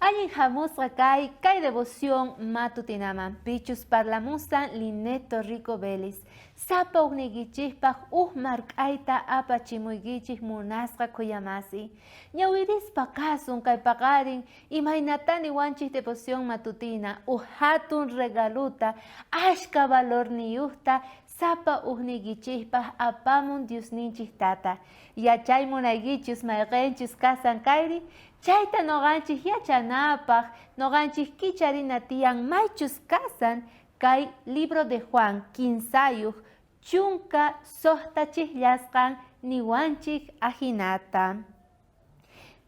Allin hamusqa kay kay devoción matutinaman pichus parlamusan Lineto Rico Vélez. Sapa ujniykichejpaj uj mark'ayta apachimuykichej munasqa khuyamasi. Ñawirispa kasun kay paqarin imaynatá niwanchej devoción matutina uj jatun regaluta ashka valorniyojta sapa ujniykichejpaj apamun Diosninchej Tata. Yachay munaykichus mayqenchus kasan kayri, chayta noqanchej yachanapaj noqanchej kicharina tiyan maychus kasan kay libro de Juan kinsayoj 16 chijllasqan niwanchej ajinata.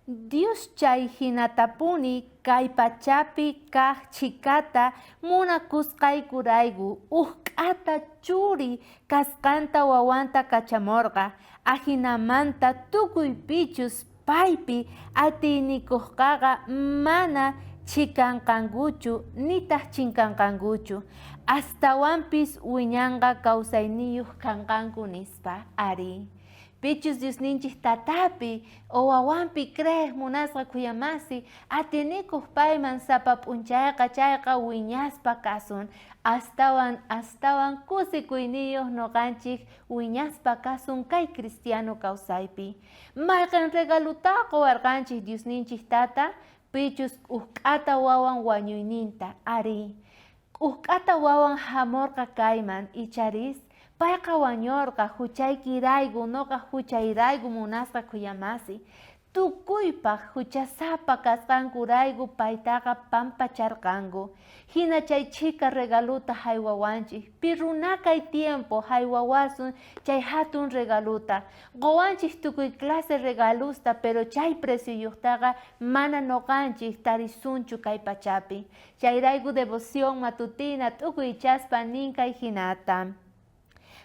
Dios chay jinatapuni kay pachapi kaj chhikata munakusqaykurayku uj k'ata churi kasqanta wawanta kachamorqa, ajinamanta tukuy pichus paypi atiynikojqaqa mana chhikanqankuchu nitaj chinkanqankuchu, astawanpis wiñanqa kawsayniyoj kanqanku, nispa. Arí, Pichus Diosninchej Tatapi o Wawanpi creej munasqa khuyamasi, atinikoj payman sapa p'unchayqa chayqa wiñaspa kasun. Astawan astawan kusikuyniyoj noqanchej wiñaspa kasun kay cristiano kawsaypi. Mayqen regalotá qowarqanchej Diosninchej Tata? Pichus uj k'ata wawan wañuyninta. Arí, uj k'ata wawan jamorqa kayman, icharis? Payqa wañorqa juchaykirayku, noqa juchayrayku munasqa khuyamasi. Tukuypaj juchasapa kasqankurayku paytaqa pampacharqanku. Jina chay chhika regalota jaywawanchej. Pi runa kay tiempo jaywawasun chay jatun regalota. Qowanchej tukuy clase regalosta, pero chay precioyojtaqa mana noqanchej tarisunchu kay pachapi. Chayrayku devoción matutina t'ukuychaspa nin kay jinata.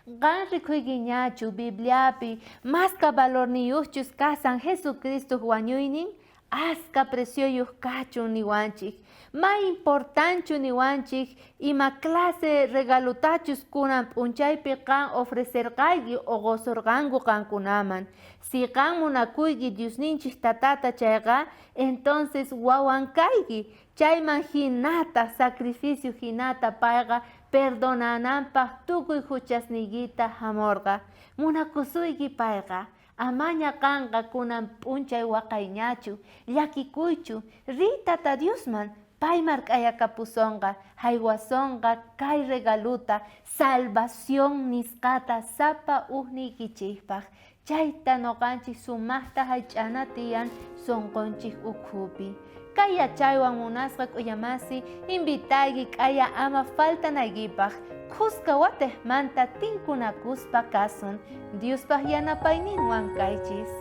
Qan rikhuykiñachu Bibliapi maska valorniyojchus kasan Jesucristoj wañuynin? Aska precioyoj kachun niwanchej. May importanchu niwanchej ima clase regalotachus kunan p'unchaypi qan ofrecerqayki o qosorqanku qankunaman. Si qan munakuyki Diosninchej Tatata chayqa, entonces wawan kayki. Chayman jinataj sacrificio jinata payqa perdonananpaj tukuy juchasniykita jamorqa. Munakusuyki payqa. Amaña qanqa kunan p'unchay waqayñachu, llakikuychu, riy Tata Diosman, pay mark'ayakapusonqa, jaywasonqa kay regaluta, salvación nisqata sapa ujniykichejpaj. Chayta noqanchej sumajta jaych'ana tiyan sonqonchej ukhupi. Kay yachaywan munasqa k'uyamasi, invitayki k'aya ama faltanaykipaj, khuska watejmanta tinkunakuspa kasun. Diospaj yanapayninwan kaychis.